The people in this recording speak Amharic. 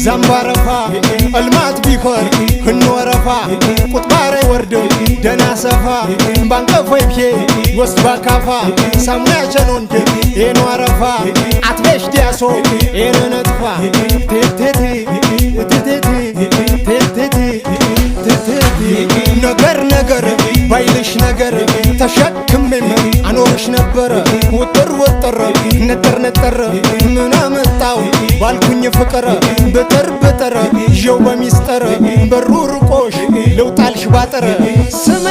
ዛምባረፋ እልማት ቢኮር ህንወረፋ ቁጥባረ ወርዶ ደና ሰፋ ባንቀፎይብሄ ወስድ ባካፋ ሳሙያቸኖንድ ኤኖ አረፋ አትቤሽ ዲያሶ ኤነነጥፋ ቴቴቴ ቴቴቴ ቴቴቴ ቴቴቴ ነገር ነገር ባይልሽ ነገር ተሸክሜም አኖርሽ ነበረ ውጥር ውጥር ነጥር ነጥር ምን አመጣው ባልኩኝ ፍቅር ብጥር ብጥር ይዤው በሚስጥር በሩ ርቆሽ ልውጣልሽ ባጥር ስሜ።